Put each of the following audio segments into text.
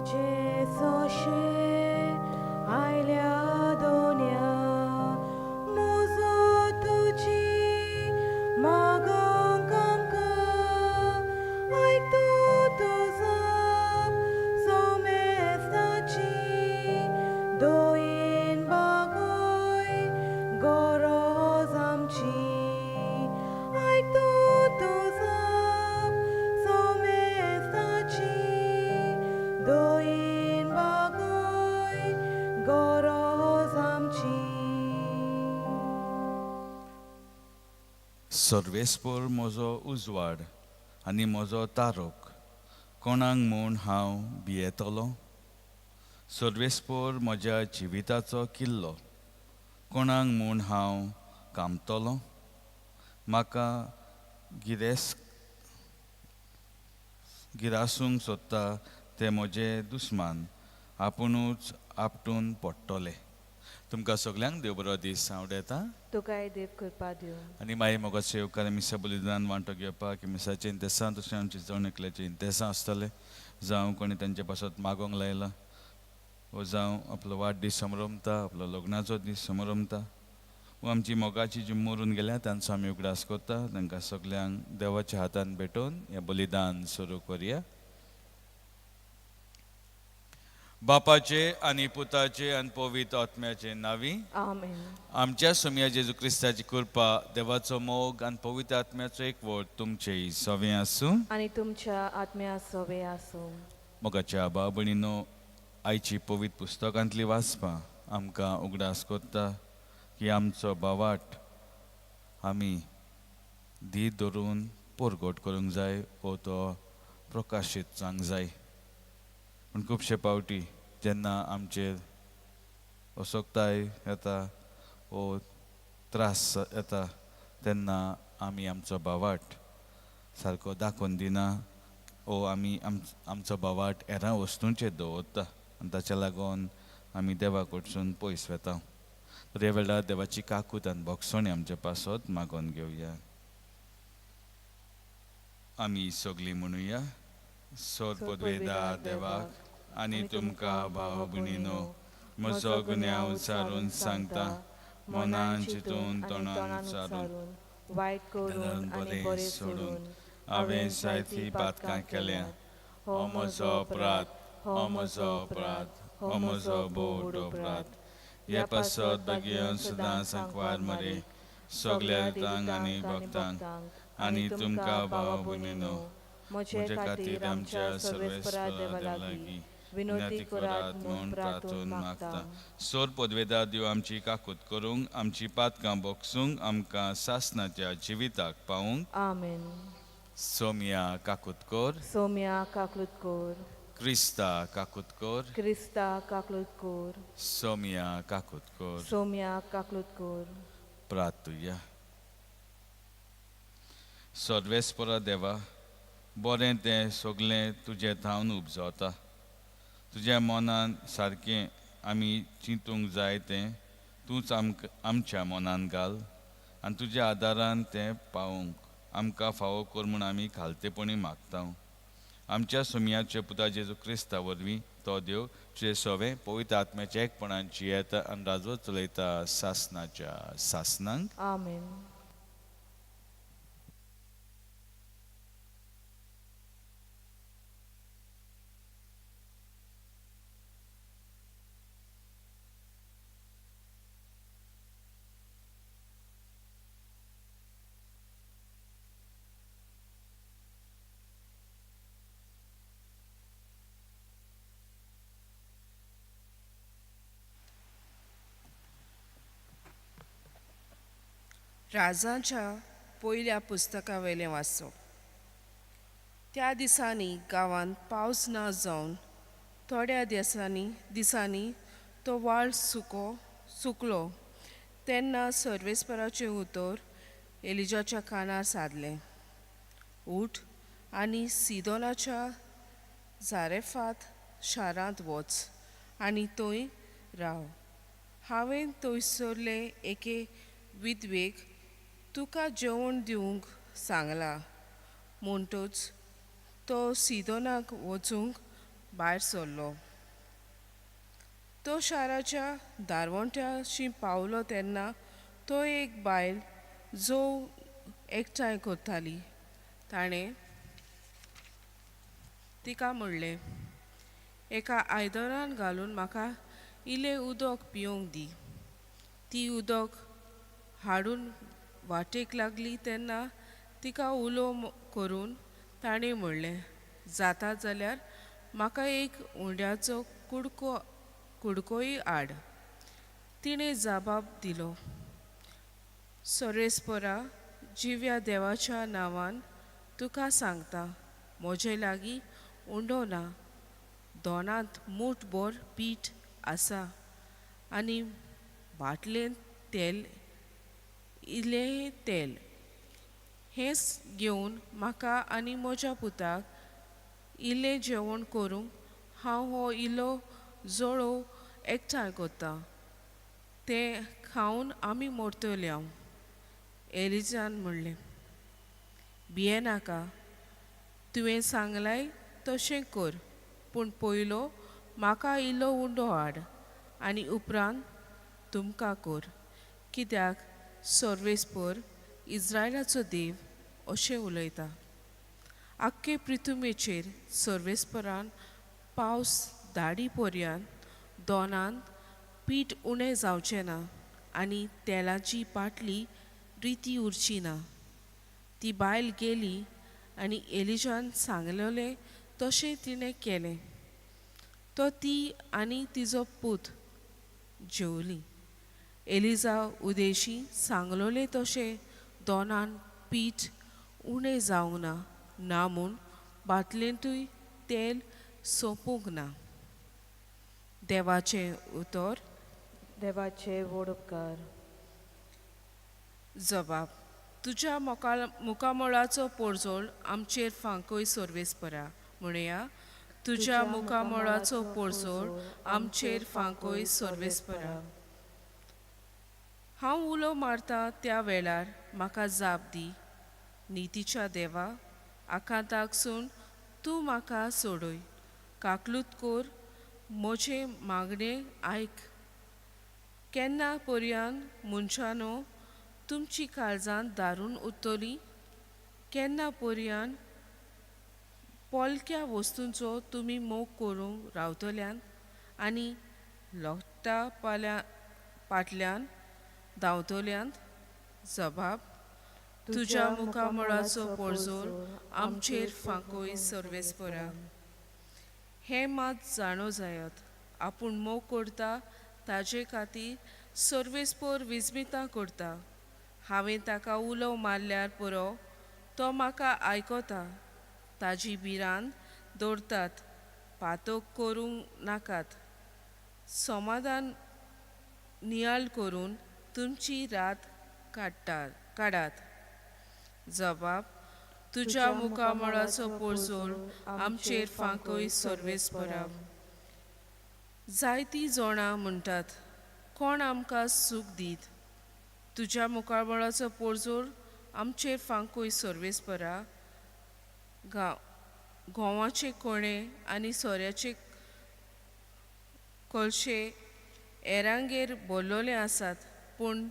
तुजे सोशे आयल्या दोन्या मुजो तुजी मागोंक आमकां आयकतू तुजाप सोमेस्ताची दोयेन बागोय गरज आमची आयकतू तुजाप सोमेस्ताची दोयेन बागोय गरज आमची. सर्वेस्पर म्हजो उजवाड आनी म्हजो तारोक, कोणाक म्हूण हांव भियेतलो? सर्वेस्पर म्हज्या जिविताचो किल्लो, कोणाक म्हूण हांव कामतलो? म्हाका गिरासूंक सोदता ते म्हजे दुस्मान आपुणूच आपटून पडटले. तुमकां सगल्यांक देव बरो दीस आवडटा. तुकाय देव कृपा दिवं. आनी मागीर म्हाका सेवकार मिसा बलिदान वांटो घेवपाक मिसाचें इंतेसां तशें आमचें जण एकल्याचें इंतेसां आसतलें. जावं कोणी तांचे पासत मागोंक लायलां वो जावं आपलो वाडदीस समरमता, आपलो लग्नाचो दीस समरमता, वो आमची मोगाची जी मरून गेल्या तांचो आमी उगडास करता. तांकां सगल्यांक देवाच्या हातान भेटोवन हें बलिदान सुरू करुया. बापाचे आनी पुताचे आनी पवित्र आत्म्याचे नांवी आमेन. आमच्या सोमया जेजू क्रिस्ताची कृपा, देवाचो मोग आनी पवित्र आत्म्याचो एकवट तुमचेय सवें आसूं. आनी तुमच्या आत्म्या सोवे आसूं. मोगाच्या भाव भयणीनो, आयची पवित्र पुस्तकांतली वाचपां आमकां उगडास करता की आमचो भावाट आमी धीर धरून परगट करूंक जाय वो तो प्रकाशीत जावंक जाय. पूण खुबशे पावटी जेन्ना आमचेर असोकताय येता वो त्रास येता तेन्ना आमी आमचो भावाट सारको दाखोवन दिना वो आमी आमचो भावाट हेरां वस्तूंचेर दवरता आनी ताच्या लागून आमी देवा कडसून पयस वता. तर ह्या वेळार देवाची काकूत आनी भोगसणी आमचे पासत मागोवन घेवया. आमी सगळीं म्हणुया, सोर पदवेदा देवाक आनी तुमकां भाव भयणीनो म्हजो गुन्यांव सारून सांगता, मनान चिंतून तोंडान सारून वायट करून आनी बरें सोडून हांवें जायतीं पातकां केल्या. हो म्हजो अपराध, हो म्हजो अपराध, हो म्हजो भोव अपराध. हे पासत बेगीन सदां सांकवार मरे सगल्या दितांक आनी भक्तांक आनी तुमकां भाव भयणीनो म्हजे खातीर आमच्या सर्वेस्परा देवा लागीं विनंती करात म्हूण प्रार्थून मागता. सोर पदवेदा देव आमची काकूत करूंक, आमची पातकां बोगसूंक, आमकां सासणाच्या जिविताक पावूंक. आमेन. सोमया काकूत कर. सोम्या काकूत कर. क्रिस्ता काकूत कर. क्रिस्ता काकूत कर. सोमया काकूत कर. सोम्या काकूत कर. प्रार्थुया. सर्वेस्परा देवा, बरें तें सगलें तुजें थावन उपजता. तुज्या मनान सारकें आमी चिंतूंक जाय तें तूंच आमच्या मनान घाल आनी तुज्या आदारान तें पावोवंक आमकां फावो कर म्हूण आमी खालतेपणी मागता. आमच्या सोमयाचे पुता जेजू क्रिस्ता वरवीं तो देव तुजे सवें पवित्र आत्म्याच्या एकपणाची येता आनी राजवट चलयता सासनाच्या सासनांक. आमेन. राजाच्या पयल्या पुस्तका वयलें वाचप. त्या दिसांनी गांवांत पावस ना जावन थोड्या दिसांनी तो वाळ सुकलो तेन्ना सर्वेस्पराचें उतर एलिजाच्या कानार सादलें. उठ आनी सिदोनाच्या झारेफात शारांत वच आनी थंय राव. हांवें थंयसरले एके विधवेक तुका जेवण दिवंक सांगलां. म्हणटच तो सिदोनाक वचूंक भायर सरलो. तो शाराच्या दारवंट्याशी पावलो तेन्ना तो एक बायल जो एकठांय करताली. ताणें तिका म्हणलें, एका आयदनान घालून म्हाका इल्लें उदक पिवंक दी. ती उदक हाडून वाटेक लागली तेन्ना तिका उलो करून ताणें म्हणलें, जाता जाल्यार म्हाका एक उंड्याचो कुडकोय हाड. तिणें जबाब दिलो, सोरेस्परा जिव्या देवाच्या नांवान तुका सांगता, म्हजे लागीं उंडो ना. दोनांत मूठभर पीठ आसा आनी बाटलेंत तेल इल्लें तेल. हेंच घेवन म्हाका आनी म्हज्या पुताक इल्लें जेवण करूंक हांव हो इल्लो जोळोव एकठांय करता. तें खावन आमी मोरतले. हांव एलिजान म्हणलें, भियेनाका, तुवें सांगलाय तशें कर, पूण पयलो म्हाका इल्लो उंडो हाड आनी उपरांत तुमकां कर, कित्याक सर्वेस्पर इज्रायलाचो देव अशें उलयता. आख्खे पृथ्वीचेर सर्वेस्परान पावस दाडी पर्यंत दोनांत पीठ उणें जावचें ना आनी तेलाची बाटली रिती उरची ना. ती बायल गेली आनी एलिजान सांगलेलें तशें तिणें केलें. तो ती आनी तिजो पूत जेवली. एलिजा उदेशी सांगलोलें तशें दोनान पीठ उणें जावंक ना, ना म्हूण बाटलेंतूय तेल सोंपूंक ना. देवाचें उतर. देवाचे व्हड उपकार. जबाब. तुज्या मुखामळाचो पोरजोळ आमचेर फांकय सर्वेस्परा. म्हणया, तुज्या मुखामळाचो पोरजोळ आमचेर फांकय सर्वेस्परा. हांव उलो मारता त्या वेळार म्हाका जाप दी. नितीच्या देवा, आकांताकसून तूं म्हाका सोडय. काकलूत कोर, म्हजें मागणें आयक. केन्ना पर्यंत मनशानो तुमची काळजांत दारून उरतली? केन्ना पर्यंत पोलक्या वस्तूंचो तुमी मोग करूंक रावतल्यान आनी लोटा पाटल्यान धांवतल्यांत? जबाब. तुज्या मुखामळाचो पोरजोळ आमचेर फांकय सर्वेस्परा. हें मात जाणो जायात, आपूण मोग करता ताजे खातीर सर्वेस्पर विस्मितां करता. हांवें ताका उलो मारल्यार पुरो, तो म्हाका आयकता. ताजी भिरांत दवरतात, पातक करूंक नाकात. समाधान नियाळ करून तुमची रात काडात. जबाब. तुज्या मुखामळाचो पोरजोळ आमचेर फांकय सर्वेस्परा. जायतीं जाणां म्हणटात, कोण आमकां सूख दीत? तुज्या मुखामळाचो पोरजोळ आमचेर फांकय सर्वेस्परा. गोवाचे कोणे आनी सोऱ्याचे कळशे हेरांगेर भरलेले आसात, पूण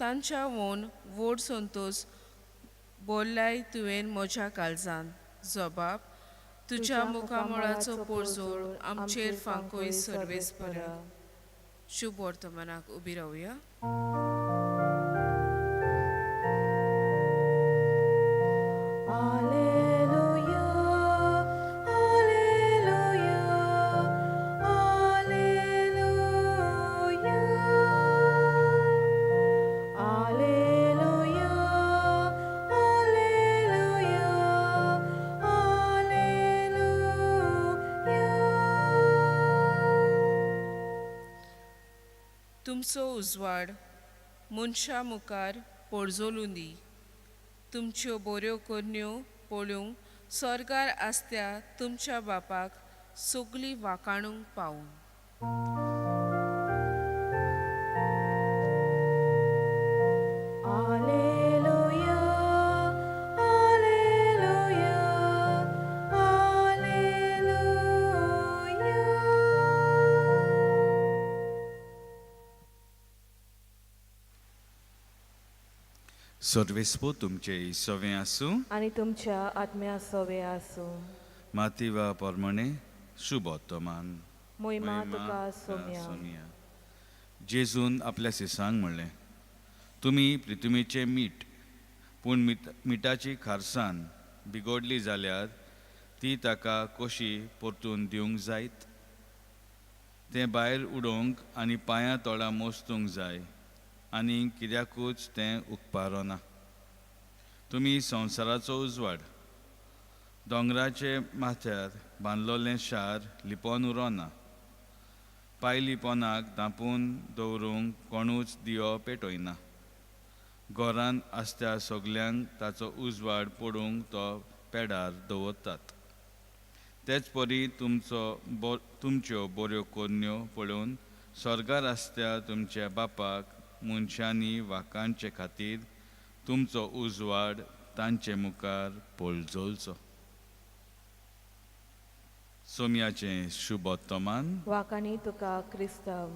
तांच्या वोन व्हड संतोश बोल्लाय तुवें म्हज्या काळजान. जबाब. तुज्या मुखामळाचो पोरजोळ आमचेर फांकय सर्वेस्परा. शुभ वर्तमानाक उबी रावया. तुमचो उजवाड मनशा मुखार पोरजोलूं दी. तुमच्यो बऱ्यो करण्यो पळोवंक स्वर्गार आसत्या तुमच्या बापाक सगळीं वाखाणूंक पावूं. Alleluia, Alleluia, Alleluia. सर्वेस्पो तुमचे सवें आसूं आनी तुमच्या आत्म्या सोवे आसूं. मातिवा प्रमाणे शुभोत्तमान. मोहिमा तुका सोम्या. जेजून आपल्या शिसांक म्हणलें, तुमी पृथ्वीचें मीठ, पूण मिठाची खारसाण बिगोडली जाल्यार ती ताका कशी परतून दिवंक जायत? तें भायर उडोवंक आनी पांयां तोळां मोस्तूंक जाय आनी कित्याकूच तें उपकारना. तुमी संवसाराचो उजवाड. दोंगराचे माथ्यार बांदलोलें शार लिपोन उरोना. पायली पोनाक धांपून दवरूंक कोणूच दियो पेटयना. घरान आसत्या सगल्यांक ताचो उजवाड पडूंक तो पेडार दवरतात. तेच परी तुमच्यो बऱ्यो कोरण्यो पळोवन स्वर्गार आसत्या तुमच्या बापाक मनशांनी वाकांचे खातीर तुमचो उजवाड तांचे मुखार पळजोलचो. सोम्याचें शुभोत्तमान. वाकांनी तुका क्रिस्तांव.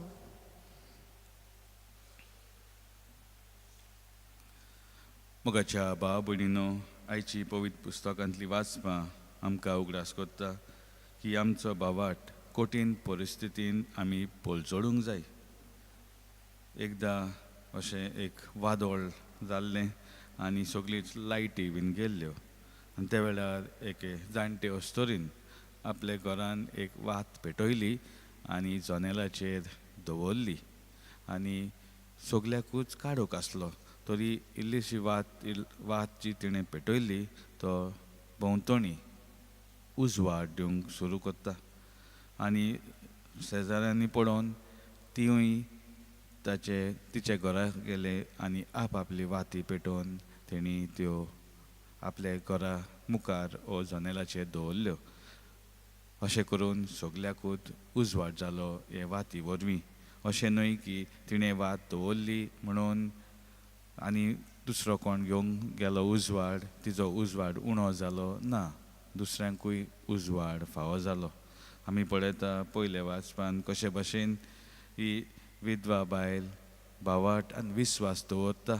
मोगाच्या भाव भयणीनो, आयची पवित्र पुस्तकांतली वाचपां आमकां उगडास करता की आमचो भावाट कठीण परिस्थितीन आमी पलजोडूंक जाय. एकदां अशें एक वादळ जाल्लें आनी सगळीच लायटी बीन गेल्ल्यो आनी त्या वेळार एके जाणटे अस्तोरीन आपल्या घरान एक वात पेटयली आनी जनेलाचेर दवरली आनी सगल्याकूच काडूंक आसलो तरी इल्लीशी वात जी तिणें पेटयली तो भोंवतणी उजवाड दिवंक सुरू करता आनी शेजाऱ्यांनी पळोवन तिवूय ताचे तिच्या घरा गेले आनी आपआपली वाती पेटोवन तेणी त्यो आपल्या घरा मुखार ओ जनेलाचेर दवरल्यो. अशें करून सगल्याकूच उजवाड जालो हे वाती वरवीं. अशें न्हय की तिणें वात दवरली म्हणून आनी दुसरो कोण घेवंक गेलो उजवाड, तिजो उजवाड उणो जालो ना, दुसऱ्यांकूय उजवाड फावो जालो. आमी पळयता पयले वाचपान कशे भशेन ही विधवा बायल भावाट आनी विस्वास दवरता.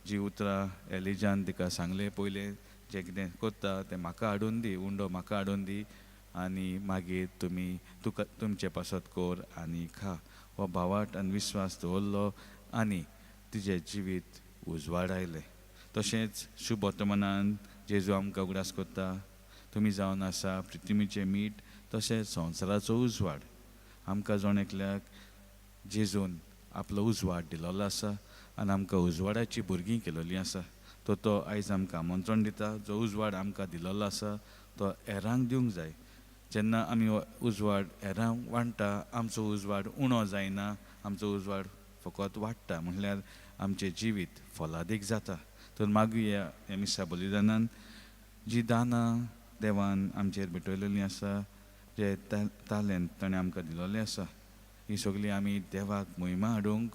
जी उतरां एलिजान तिका सांगलें, पयलें जें कितें करता तें म्हाका हाडून दी, उंडो म्हाका हाडून दी आनी मागीर तुमी तुका तुमचे पासत कर आनी खा. हो भावाट आनी विस्वास दवरलो आनी तिजें जिवीत उजवाडायलें. तशेंच शुभवर्तमानान जेजू आमकां उगडास करता, तुमी जावन आसा पृथ्वीचें मीठ तशेंच संवसाराचो उजवाड. आमकां जण एकल्याक जेजून आपलो उजवाड दिलोलो आसा आनी आमकां उजवाडाची भुरगीं केलोलीं आसा. तर तो आयज आमकां आमंत्रण दिता, जो उजवाड आमकां दिलोलो आसा तो हेरांक दिवंक जाय. जेन्ना आमी उजवाड हेरांक वांट्टा आमचो उजवाड उणो जायना, आमचो उजवाड फकत वाडटा, म्हणल्यार आमचें जिवीत फलादीक जाता. तर मागीर ह्या मिसा बलिदानान जी दानां देवान आमचेर भेटयलेलीं आसा, जे तालेंत ताणें आमकां दिलोलें आसा, ही सगळीं आमी देवाक मोहिमा हाडूंक,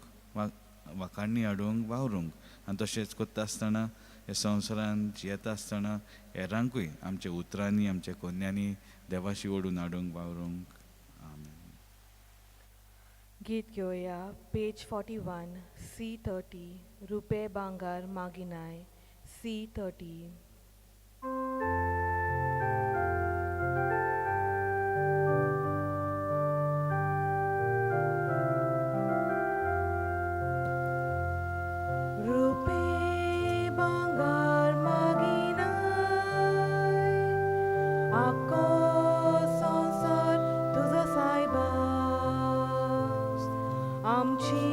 वाखाणणी हाडूंक वावरूंक आनी तशेंच करता आसतना ह्या संवसारान जियेता आसतना हेरांकूय आमच्या उतरांनी आमच्या कोन्यांनी देवाशी ओडून हाडूंक वावरूंक. आमेन. गीत घेवया पेज 41 C30 रुपे बांगार मागिनाय C30. रुपे बांगार मागिनाय आको संवसार तुजो सायबा, आमची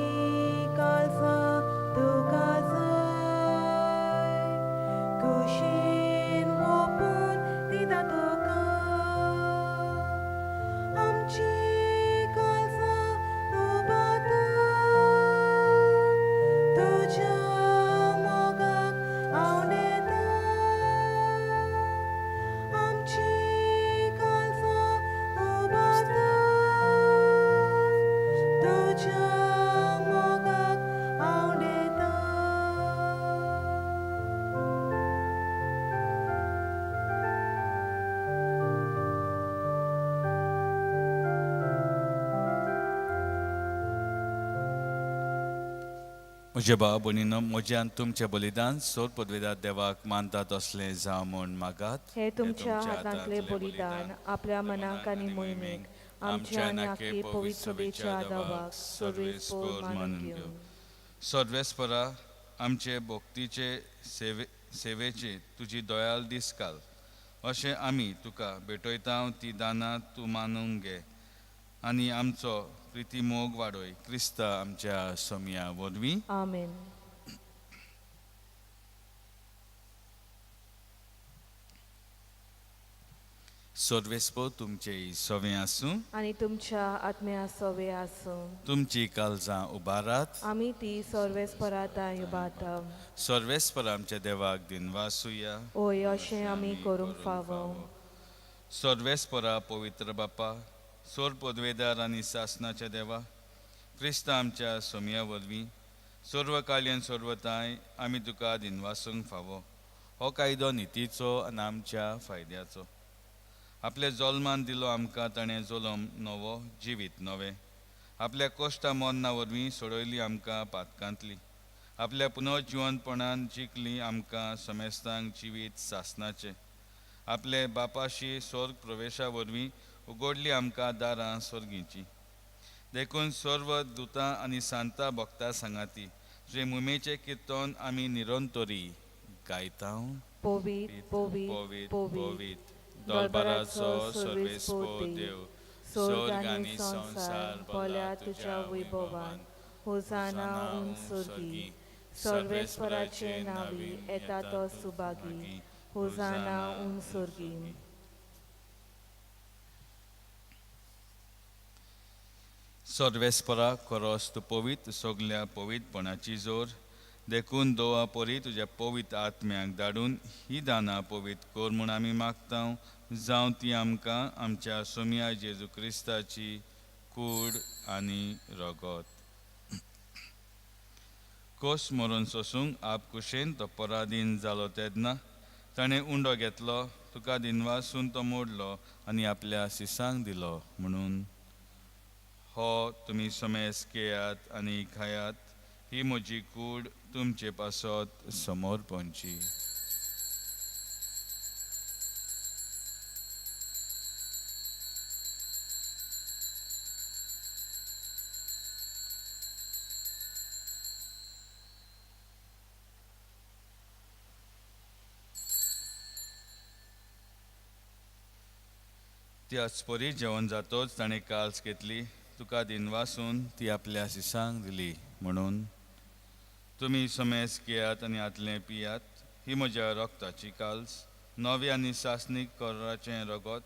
काळजां तुका जाय, कुशीन ओपून दिता तुका, आमची काळजां उबाता तुज्या मोगाक आवडटा, आमची म्हज्या भाव भयणीनो, म्हज्यान तुमचें बलिदान सोर पदवेदार देवाक मानता तसलें जावं म्हूण मागात. हे तुमच्या हातांतले बलिदान आपल्या मनाक आनी मोहिमेक आमच्या आनी आख्खे पवित्र सभेच्या देवाक सर्वेस्पोर मानून घेवं. सर्वेस्परा, आमचे भक्तीचे सेवेचे तुजी दयाल दिसकाल अशें आमी तुका भेटयता. ती दानां तूं मानून घे आनी आमचो प्रिती मोग वाडय, क्रिस्ता आमच्या सोमया वरवीं. आमेन. सर्वेस्पोर तुमचे सवें आसूं आनी तुमच्या आत्म्या सवे आसूं. तुमची काळजां उबारात. आमी ती सर्वेस्परा दाय उबारता. सर्वेस्पर आमच्या देवाक दिनवासुया. ओय, अशें आमी करूंक फावो. सर्वेस्परा, पवित्र बापा, सोर पदवेदार आनी सासनाच्या देवा, क्रिस्ता आमच्या सोमया वरवीं सर्व काल्यान सर्वताय आमी तुका दिनवासूंक फावो. हो कायदो नितीचो आनी आमच्या फायद्याचो. आपल्या जल्मान दिलो आमकां ताणें जल्म नवो, जिवीत नवें. आपल्या कश्टा मरना वरवीं सोडयली आमकां पातकांतली. आपल्या पुनर्जिवनपणान जिखली आमकां समेस्तांक जिवीत सासनाचें. आपले बापाशी स्वर्ग प्रवेशा वरवीं उगडली आमकां दारां स्वर्गीची. देखून सर्व दुतां आनी सांता भक्ता सांगाती तुजे मुमेचें किर्तन आमी निरंतरी गायता. पवित्र, पवित्र, पवित्र, पवित्र, पवित्र, दरबाराचो सर्वेस्पोर देव, स्वर्ग आनी संवसार भरला तुज्या वैभवान. होजाना उन स्वर्गी. सर्वेस्पराचे नांवी येता तो सुभागी. होजाना उन स्वर्गी. सर्वेस्परा, खरोच तूं पवित्र, सगल्या पवित्रपणाची जोर. देखून दोवा परी तुज्या पवित्र आत्म्याक धाडून ही दानां पवित्र कर म्हूण आमी मागता, जावं ती आमकां आमच्या सोमया जेजू क्रिस्ताची कूड आनी रगत. कोस मरून सोसूंक आप कुशेन तो पराधीन जालो तेन्ना ताणें उंडो घेतलो, तुका दिनवासून तो मोडलो आनी आपल्या सिसांक दिलो म्हणून, हो तुमी समेस घेयात आनी खायात, ही म्हजी कूड तुमचे पासत समोर पोंची. त्याच परी जेवण जातोच ताणें काल्स घेतली, तुका दिनवासून ती आपल्या सिसांक दिली म्हणून, तुमी समेस घेयात आनी आतलें पियात, ही म्हज्या रक्ताची काल्स, नवी आनी सासणीक कराचें रगत,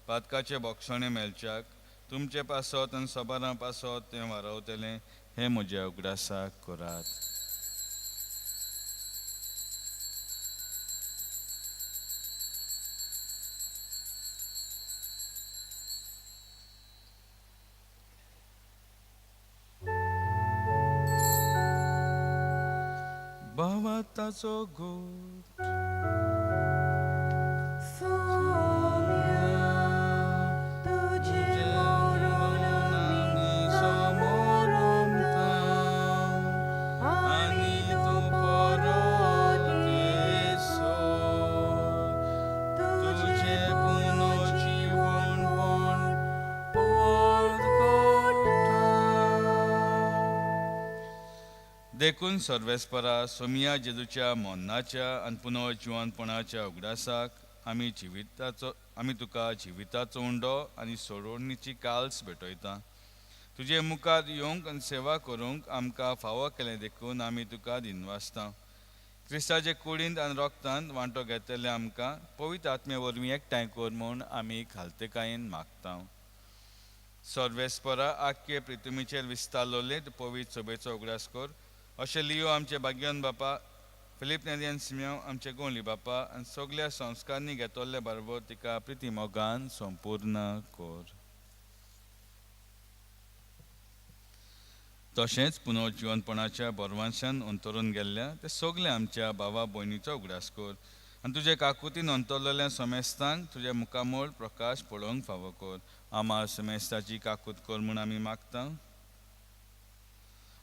पातकाचें बोगसणें मेळच्याक तुमचे पासत आनी सबारां पासत तें वारवतलें, हें म्हज्या उगडासाक करात. भावाताचो गोट सोम्या, तुजें मरण आमी समोरता आनी तूं परत येसो. तुजें पुनर्जीवनपण परगटा. देखून सर्वेस्परा, सोमिया जेजूच्या मरणाच्या आनी पुनर्जिवनपणाच्या उगडासाक आमी तुका जिविताचो उंडो आनी सोडवणीची काल्स भेटयता. तुजे मुखार येवंक आनी सेवा करूंक आमकां फावो केलें देखून आमी तुका दिनवासता. क्रिस्ताचे कुडींत आनी रोगतांत वांटो घेतले आमकां पवित्र आत्मे वरवीं एकठांय कर म्हूण आमी खालतेकायेन मागता. सर्वेस्परा, आख्खे पृथ्वीचेर विस्तारलोले पवित्र सभेचो उगडास कर. अशें लियो आमचे भाग्यवन बापा, फिलीप नेरियन सिम्यांव आमचे गोंली बापा आनी सगल्या संस्कारांनी घेतल्ले बरोबर तिका प्रिती मोगान संपूर्ण कर. तशेंच पुनर्जिवनपणाच्या बरवांशान अंतरून गेल्ल्या ते सगळे आमच्या भावा भयणीचो उगडास कर आनी तुजे काकुतीन अंतरलेल्या समेस्तांक तुज्या मुखामोळ प्रकाश पळोवंक फावो कर. आमा समेस्ताची काकूत कर म्हूण आमी मागता.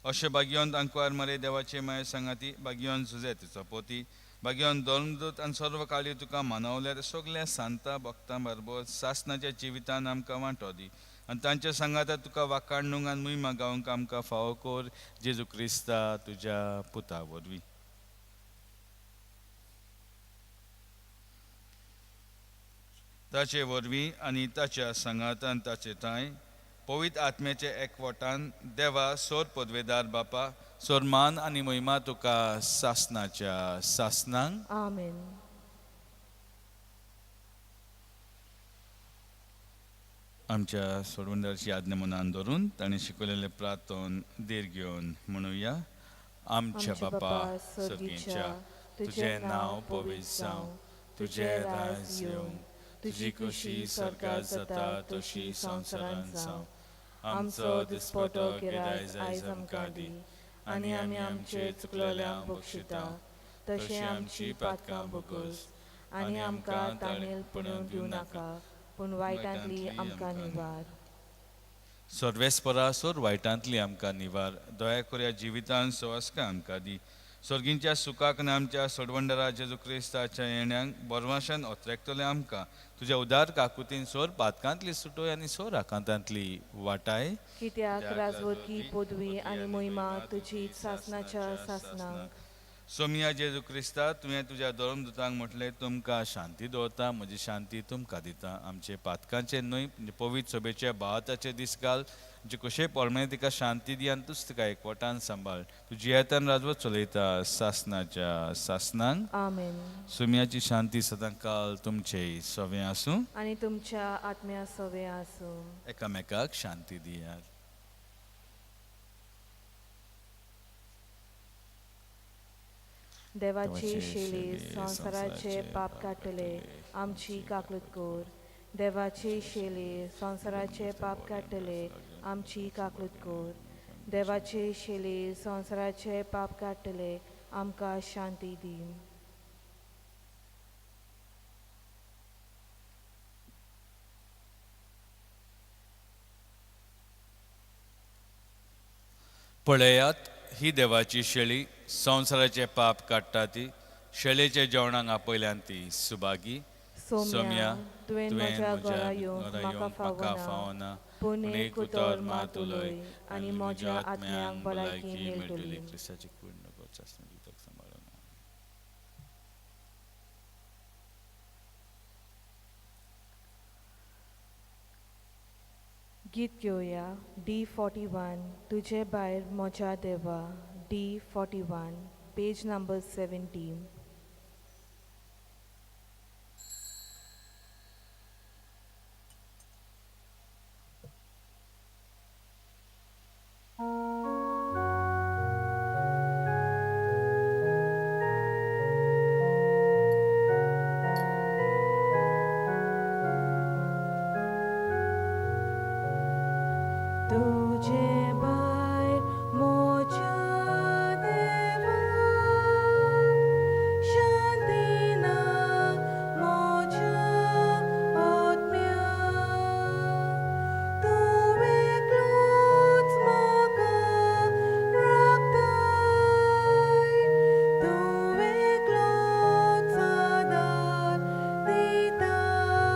अशें भाग्यवंत अंकवार मरे देवाचे माये सांगाती भाग्यवंत जुजे तिचो पोती भाग्यवंत धर्मदूत आनी सर्व काळी तुका मानवल्यार सगल्या सांता भक्तां बरोबर सासनाच्या जिवितान आमकां वांटो दी आनी तांच्या सांगाता तुका वाकाडणूक आनी मुयमा गावंक आमकां फावो कर जेजू क्रिस्ता तुज्या पुता वरवीं. ताचे वरवीं आनी ताच्या सांगातान ताचे ठांय पवित्र आत्म्याचे एकवटान देवा सोर पदवेदार बापा सोर मान आनी महिमा तुका सासनाच्या सासनांक. आमेन. आमच्या सोडवणदाराची आज्ञा मनान धरून ताणें शिकवलेले प्रार्थन धीर घेवन म्हणुया. आमच्या बापा सर्गीच्या, तुजें नांव पवित्र जावं, तुजें राज येवं, तुजी खुशी सर्गात जाता तशी संवसारांत जावं. आमचो दिसपटो गिरायज आयज आमकां दी आनी आमी आमचे चुकलेल्यांक बक्षिता तशें आमची पातकां भोगोस आनी आमकां ताणेल पडून दिवं नाका, पूण वायटांतली आमकां निवार. सर्वेस्परा सोर वायटांतली आमकां निवार. दया करुया जिवितान सवास्का आमकां दी. सर्गींच्या सुखाक आनी आमच्या सोडवंडरा जेजू क्रिस्ताच्या येण्यांक बरवाशान ओत्रेकतले आमकां तुज्या उदार काकुतीन सोर पातकांतली सुटोय आनी सोर आकांतांतली वाटाय. कित्याक राजवटकी पदवी आनी मोहिमा तुजी सासनाच्या सासनाक. सोमिया जेजू क्रिस्ता, तुवें तुज्या धर्मदूतांक म्हटलें तुमकां शांती दवरता, म्हजी शांती तुमकां दिता. आमचे पातकांचे न्हय पवित्र सभेच्या भावाताचे दीस घाल, जे कशें पोरणे तिका शांती दी आनी तूच तिका एकवटान सांबाळ. तुजी येतान राजवट चलयता सासनाच्या सासनांक. आमेन. सोमियाची शांती सदां काल तुमचे सवें आसूं आनी तुमच्या आत्म्या सवें आसूं. एकामेकाक शांती दियात. देवाची शेली संवसाराचे पाप काडटले, आमची काकूत कर. देवाची शेली संवसाराचे पाप काडटले, आमची काकूत कर. देवाची शेली संवसाराचे पाप काडटले, आमकां शांती दी. पळयात ही देवाची शेळी संवसाराचे पाप काडटा ती. शेळेच्या जेवणाक आपयल्यान ती सुभागी. सोम्या, तुवें म्हज्या घरा येवंक म्हाका फावना, पूण एक उतर मात उलय आनी म्हज्या आत्म्याक भलायकी मेळटली. क्रिस्ताची कूड नको जिविताक सांबाळून. गीत घेवया D41, तुजे भायर म्हज्या देवा. D41, page number 17. तुझे भायर म्हज्या देवा, शांती ना म्हज्या आत्म्याक. तूं एकलोच म्हाका राखताय, तूं एकलोच आदार दिताय.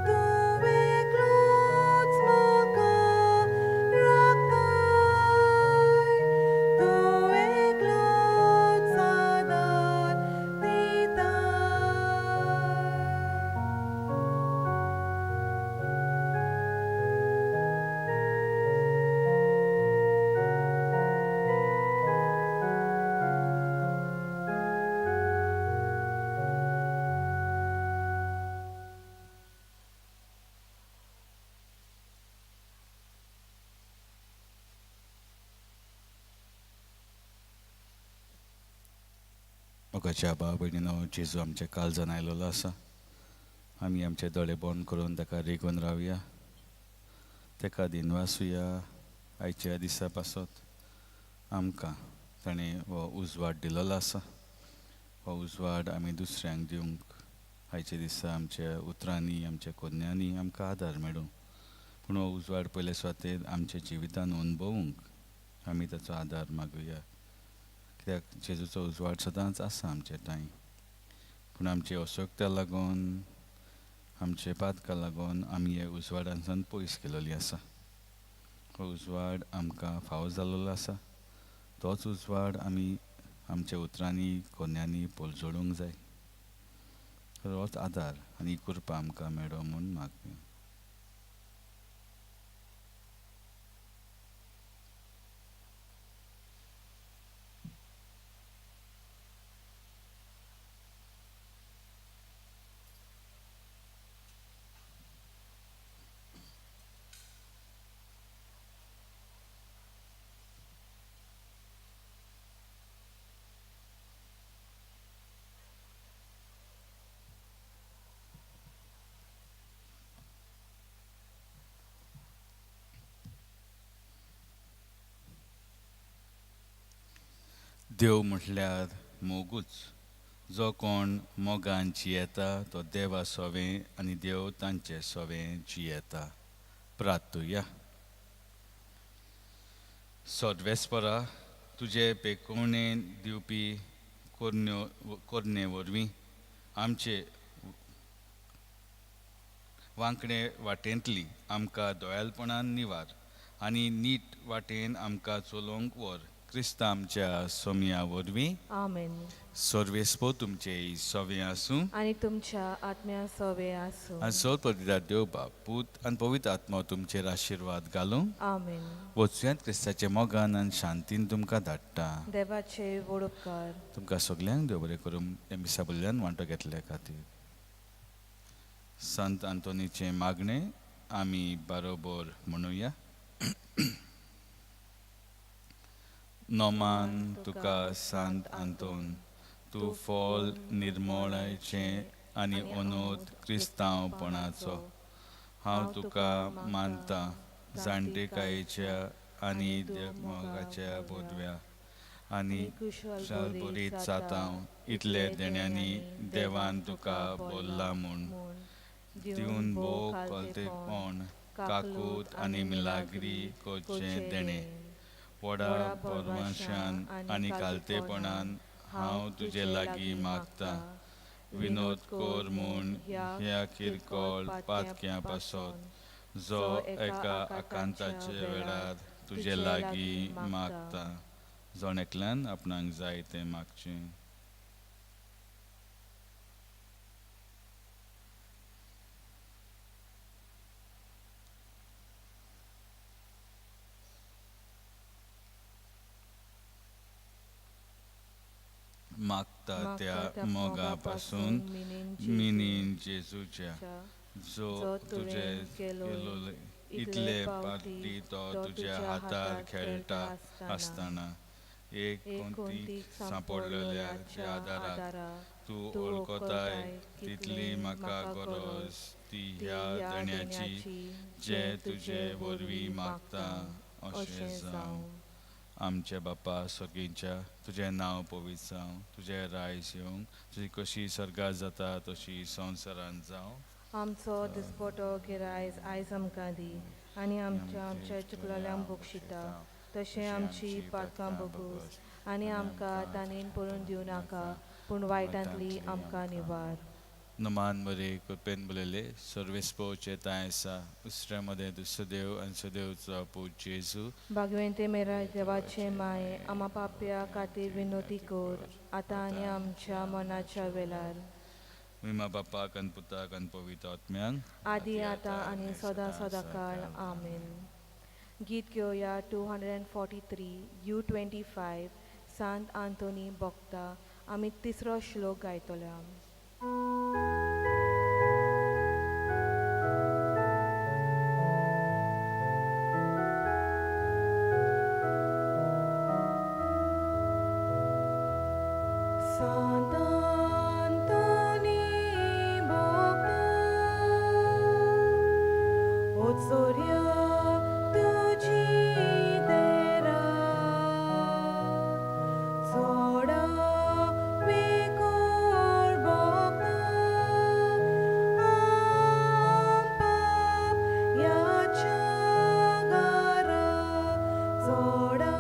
तूं एकलोच म्हाका राखताय, तूं एकलोच आदार दिताय. मोगाच्या भाव भयणीनो, जेजू आमच्या काळजान आयलेलो आसा. आमी आमचे दोळे बंद करून ताका रिगून रावया, ताका दिनवासुया. आयच्या दिसा पासत आमकां ताणें हो उजवाड दिलेलो आसा. हो उजवाड आमी दुसऱ्यांक दिवंक आयच्या दिसा आमच्या उतरांनी आमच्या कोन्यांनी आमकां आदार मेळूं. पूण हो उजवाड पयले सुवातेर आमच्या जिवितान अणभवूंक आमी ताचो आदार मागुया, कित्याक जेजूचो उजवाड सदांच आसा आमचे ठांय, पूण आमचे असोक्त्या लागून, आमचे पातका लागून आमी हे उजवाडांतल्यान पयस केलेली आसा. हो उजवाड आमकां फावो जाल्लो आसा, तोच उजवाड आमी आमच्या उतरांनी कोन्यांनी पोलजोडूंक जाय. होच आदार आनी कृपा आमकां मेळो म्हूण मागया. देव म्हटल्यार मोगूच, जो कोण मोगान जियेता तो देवा सोवें आनी देव तांचे सोवें जियेता. प्रार्थुया. सर्वेस्परा, तुजे पेकोवणेन दिवपी कोरणे वरवीं आमचे वांकडे वाटेंतली आमकां दोयालपणान निवार आनी नीट वाटेन आमकां चलोवंक व्हर. क्रिस्ता आमच्या सोमया वरवीं. आमेन. सर्वेस्पो तुमचे सवे आसूं आनी तुमच्या आत्म्या सवे आसूं. आनी सो पवित्र देव बाप, पूत आनी पवित्र आत्मा तुमचेर आशिर्वाद घालूं. आमेन. वचुयात क्रिस्ताच्या मोगान आनी शांतीन तुमकां धाडटा. देवाचे व्हड उपकार. तुमकां सगल्यांक देव बरें करूं ह्या मिसा बल्ल्यान वांटो घेतल्या खातीर. संत आंतोनीचें मागणें आमी बरोबर म्हणुया. नोमान तुका सांत आंतोन, तूं फोल निर्मोळायचें आनी अनोद क्रिस्तांवपणाचो. हांव तुका मानता जाणटेकायेच्या आनी देवमोगाच्या बोदव्या आनी कुशल बरीत जाता इतले देण्यांनी देवान तुका बोल्ला म्हूण दिवन भोव कोलतेपण काकूत आनी मिलाग्री करचें देणें. व्हडा परवाशान आनी कालतेपणान हांव तुजे लागीं मागता, विनोद कर म्हूण ह्या किरकोळ पातक्यां पासत जो एका आकांताच्या वेळार तुजे लागीं मागता. जण एकल्यान आपणाक जाय तें मागचें. मागता त्या मोगा पासून मिनीन जेजूच्या, जो तुजे केलो इतले पार्टी तो तुज्या हातार खेळटा आसतना एक कोणती सांपडलेल्या आदाराक तूं वळखताय तितली म्हाका गरज ती ह्या देण्याची जे तुजे वरवीं मागता अशें जावं. आमच्या बापा सर्गीच्या, तुजें नांव पवित्र जावं, तुजें रायज येवंक, तुजी कशी सर्गात जाता तशी संवसारांत जावं. आमचो दिसपटो गिरायज आयज आमकां दी आनी आमच्या आमच्या चुकलेल्यांक बक्षिता तशें आमची पातकां बगूस आनी आमकां ताणेन पळोवन दिवं नाका, पूण वायटांतली आमकां निवार. नमान बरे कृपेन बरयले सर्वेस्पोचे तांय आसा दुसऱ्या मदें दुसरो देव आनी सदेवचो पूत जेजू. भागवेंते मेरा देवाचे माये, आमा पापया खातीर विनोती कर आतां आनी आमच्या मनाच्या वेळार. विमा बापाक आनी पुताक आनी पवित्र आत्म्यांक, आदी आतां आनी सदां सदां काळ. आमेन. गीत घेवया 243 U25 सांत आंतोनी बोक्ता. आमी तिसरो श्लोक गायतले. Sant Antoni Bhakta, Otsorya तुझी तेरा, सोडा विकोर भक्ता, पाप याच्या घरा, सोडा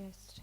Eucharist.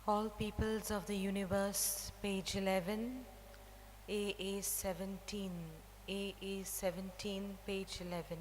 All Peoples of the Universe, page 11, AA 17, AA 17, page 11.